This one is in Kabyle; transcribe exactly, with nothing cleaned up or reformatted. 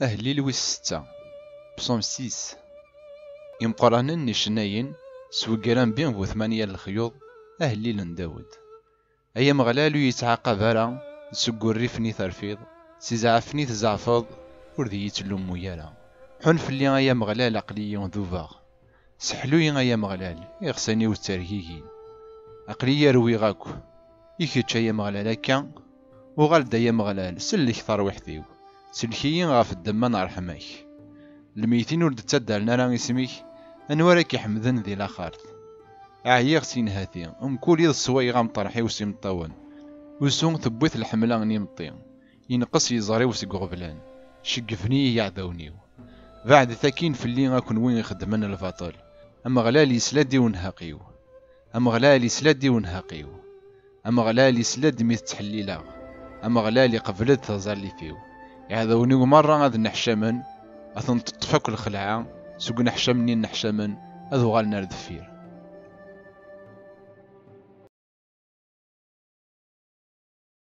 Ahellil wis setta. Psaume six. Imeqqranen n icennayen, s wegrambi bu tmanya n lexyuḍ, ahellil n Dawed. Ay Ameɣlal, ur yi-ttɛaqab ara, seg wurrif-nni terfiḍ, si zzɛaf-nni tzeɛfeḍ, ur d iyi-ttlummu ara. Ḥun fell-i, ay Ameɣlal, aql-iyi dubeɣ. Seḥlu-yi, ay Ameɣlal, iɣsan-iw ttergigin. Aql-iyi rwiɣ akk. I kečč, ay Ameɣlal, akka? Uɣal-d, ay Ameɣlal, sellek tarwiḥt-iw. Sellek-iyi ɣef ddemma n ṛṛeḥma-k. Lmeytin ur d-ttaddalen ara isem-ik, anwa ara k-iḥemden di laxert? Ɛyiɣ si nnhati, mkul iḍ sswayeɣ ameṭreḥ-iw s imeṭṭawen. Usu tewwi-t lḥemla n imeṭṭi, inqes yiẓri-w seg uɣeblan, ceggben-iyi yiɛdawen-iw. Beɛdet akkin fell-i a kunwi ixeddmen lbaṭel. Ameɣlal yesla-d i unhaq-iw. Ameɣlal yesla-d i unhaq-iw. Ameɣlal yesla-d mi tettḥellileɣ. Ameɣlal iqbel-d taẓallit-iw. Iɛdawen-iw merra ad nneḥcamen, ad ten-teṭṭef akk lxelɛa, seg uneḥcam-nni nneḥcamen, ad uɣalen ar deffir.